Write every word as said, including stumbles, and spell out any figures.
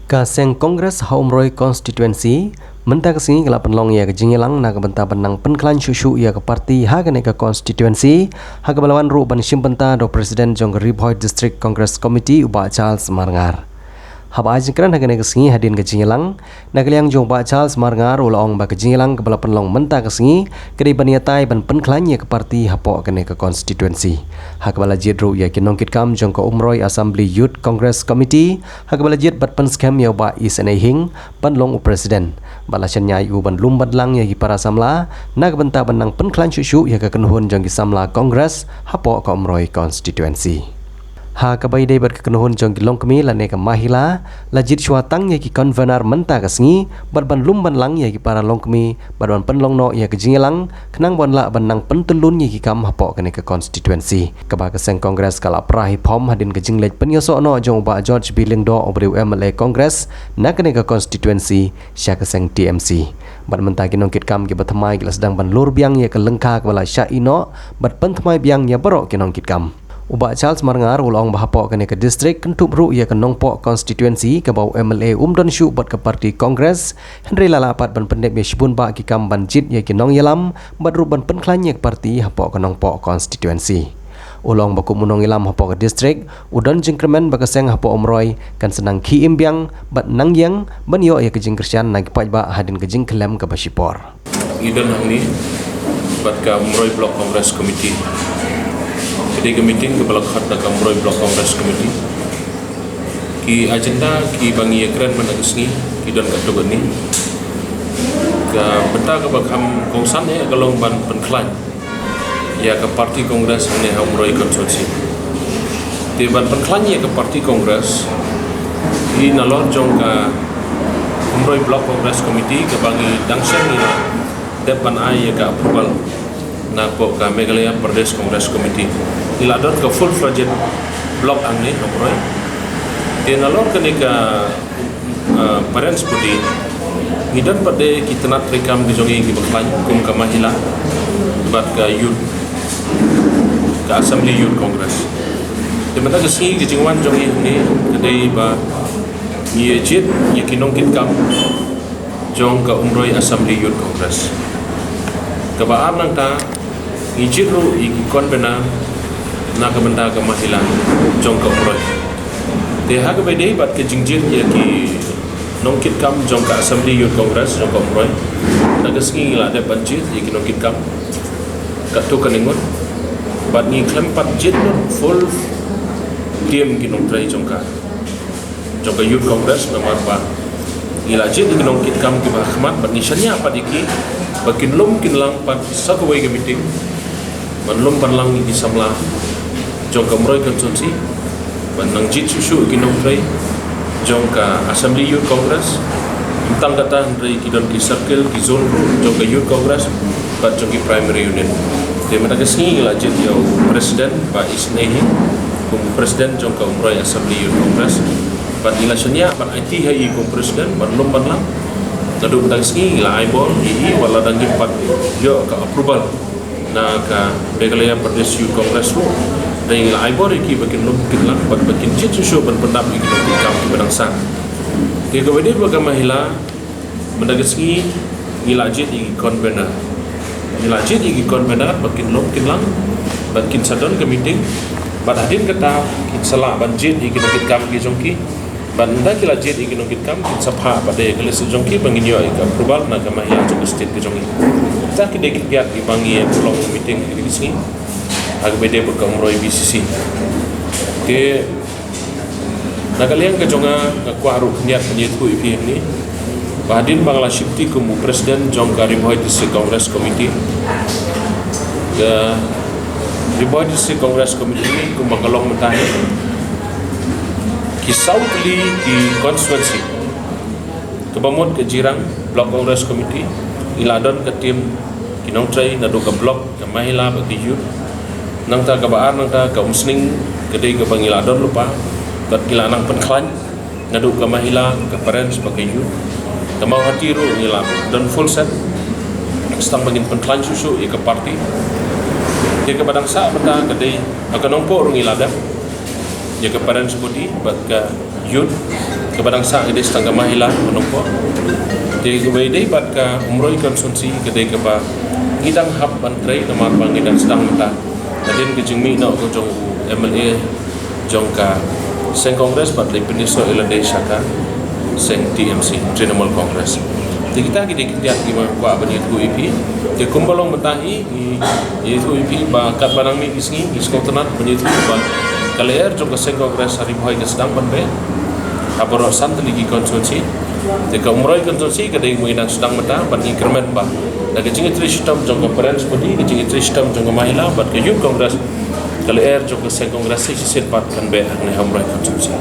Ka seng Congress ha Umroi Constituency mynta ka sngi ka la pynlong ïa ka jingïalang na ka bynta ban nang pynkhlaiñ shuh shuh ïa ka party ha kane ka constituency, ha kaba la wan ruh ban shim bynta da u President jong ka Ri Bhoi District Congress Committee, u Bah Charles Marngar. Haba ai jingkren ha kane ka sngi hadien ka jingïalang, na ka liang jong u Bah Charles Marngar u la ong ba ka jingïalang kaba la pynlong mynta ka sngi ka dei ban ïatai ban pynkhlaiñ ïa ka party hapoh kane ka constituency, ha kaba la jied ruh ïa ki nongkitkam jong ka Umroi Assembly Youth Congress Committee, ha kaba la jied bad pynskhem ïa u Bah Isynei Hing ban long u President, bad la shaniah ïa u ban lum bad lang ïa ki para samla na ka bynta ban nang pynkhlaiñ shuh shuh ïa ka kynhun jong ki samla Congress hapoh ka Umroi Constituency. Ha kaba ïadei bad ka kynhun jong ki longkmie lane ka Mahila, la jied shuwa tang ïa ki convener mynta ka sngi bad ban lum ban lang ïa ki para longkmie bad ban pynlong noh ïa ka jingïalang, khnang ban lah ban nang pyntyllun ïa ki kam hapoh kane ka constituency, kaba ka seng Congress ka la pra hi phom hadien ka jingleit pynïasoh noh jong u Bah George B Lyngdoh, uba dei u M L A Congress na kane ka constituency, sha ka seng T M C. Bad mynta ki nongkitkam kiba thymmai ki la sdang ban lur biang ïa ka lyngkha kaba la shah ïeh noh bad pynthymmai biang ïa baroh ki nongkitkam. U Bah Charles Marngar u la ong ba hapoh kane ka district, kynthup ruh ïa ka Nongpoh constituency, kaba u M L A um don shuh bad ka party Congress, hynrei la lah pat ban pyndep ïa shibun bah ki kam ban jied ïa ki nongïalam bad ruh ban pynkhlaiñ ïa ka party hapoh ka Nongpoh constituency. U la ong ba kum u nongïalam hapoh ka district, u don jingkyrmen ba ka seng hapoh Umroi kan sa nang khie im biang bad nang ïeng ban ïoh ïa ka jingkyrshan na ki paidbah hadien ka jingkhyllem kaba shipor. Ngi don hangne bad ka Umroi Block Congress Committee. Ka dei ka meeting kaba la khot da ka Umroi Block Congress Committee. Ki agenda kiba ngi ïakren mynta ka sngi ki don katto katne. Ka bynta kaba kham kongsan eh ka long ban pynkhlaiñ ïa ka party Congress hangne ha Umroi constituency. Te ban pynkhlaiñ ïa ka party Congress, i nalor jong ka Umroi Block Congress Committee kaba ngi dang shen ngi la dep ban ai ïa ka approval napoh ka Meghalaya Pradesh Congress Committee. Ngi la don ka full fledged block hangne ha Umroi. Te nalor kane ka, uh, parents body, ngi don pat de ki tnat treikam ki jong ngi kiba khlaiñ kum ka Mahila bad ka Youth, ka Assembly Youth Congress. Te mynta ka sngi ka jingwan jong ngi hangne ka dei ba ngi jied ïa ki nongkitkam jong ka Umroi Assembly Youth Congress. Kaba ar nangta, ngi jied ruh ïa ki convener na ka bynta ka Mahila jong ka Umroi. Te ha kaba ïadei bad ka jingjied ïa ki nongkitkam jong ka Assembly Youth Congress jong ka Umroi, mynta ka sngi ngi la dep ban jied ïa ki nongkitkam katto katne ngut, bad ngi khlem pat jied lut full team ki nongtrei jong ka jong ka Youth Congress namar ba ngi la jied ïa ki nongkitkam kiba ha khmat bad ngi shaniah pat ïa ki ba kin lum kin lang pat sa kawei ka meeting ban lum ban lang ïa ki samla jong ka Umroi constituency ban nang jied shuh shuh ïa ki nongtrei jong ka Assembly Youth Congress. Ym tang kata hynrei ki don ki circle, ki zone ruh jong ka Youth Congress bad jong ki primary unit. Te mynta ka sngi ngi la jied ïa u President Bah Isynei Hing kum u President jong ka Umroi Assembly Youth Congress. Bad ngi la shaniah ban aiti ha i kum u President ban lum ban lang. Naduh mynta ka sngi ngi la ai bor ïa i, wat la dang ngim pat ïoh ka approval na ka Meghalaya Pradesh Youth Congress ruh. Te ngi la ai bor ïa ki ba kin lum kin lang bad ba kin jied shuh shuh ban pyndap ïa ki nongkitkam kiba dang sah. Te kaba ïadei bad ka Mahila, mynta ka sngi ngi la jied ïa ki convener. Ngi la jied ïa ki convener ba kin lum kin lang bad kin sa don ka meeting. Bad hadien kata kin sa lah ban jied ïa ki nongkitkam ki jong ki. Bad ynda ki la jied ïa ki nongkitkam kin sa phah pat ïa ka list jong ki ba ngin ïoh ïa ka approval na ka Mahila jong ka state ka jong ngi. Te ki dei ki kiad kiba ngi ïa pynlong meeting ha kine ki sngi ha kaba ïadei bad ka Umroi B C C. Te na ka liang ka jong nga, nga kwah ruh khyndiat ban ïathuh ïa phi hangne ba hadien ba nga la shimti kum u President jong ka Ri Bhoi District Congress Committee, ka Ri Bhoi District Congress Committee kumba ka long mynta hi, ki saw tylli ki constituency. Kaba mut ka Jirang Block Congress Committee, ngi la don ka team ki nongtrei naduh ka block, ka Mahila bad ka Youth. Nangta kaba ar nangta ka Umsning, ka dei kaba ngi la don lypa bad ngi la nang pynkhlaiñ naduh ka Mahila, ka Parents bad ka Youth. Ka Mawhati ruh ngi la don full set, tang ba ngin pynkhlaiñ shuh shuh ïa ka party. Te kaba dang sah mynta ka dei ha ka Nongpoh ruh ngi la dep ïa ka Parents Body bad ka youth, kaba dang sah ka dei tang ka Mahila, ba nongpok. Te kaba dei bad ka Umroi constituency ka dei kaba ngi dang hap ban trei namar ba ngi dang sdang mynta. Hadien ka jingmih noh ka jong u M L A jong ka seng Congress bad leit pynïasoh ïa lade sha ka seng T M C, Trinamool Congress. Te kita ki dei ki khyndiat kiba kwah ban ïathuh ïa phi. Te kumba long mynta hi, ngi ïathuh ïa phi ba katba nang mih ki sngi ngi sngewtynnat ban ïathuh ba ka lyer jong ka seng Congress ha Ri Bhoi ka sdang ban beh ha baroh san tylli ki constituency. Te ka Umroi constituency ka dei kaba ngi dang sdang mynta bad ngi kyrmen ba da ka jingïatrei shitom jong ka Parents Body, ka jingïatrei shitom jong ka Mahila bad ka Youth Congress, ka lyer jong ka seng Congress shisien pat kan beh hangne ha Umroi constituency.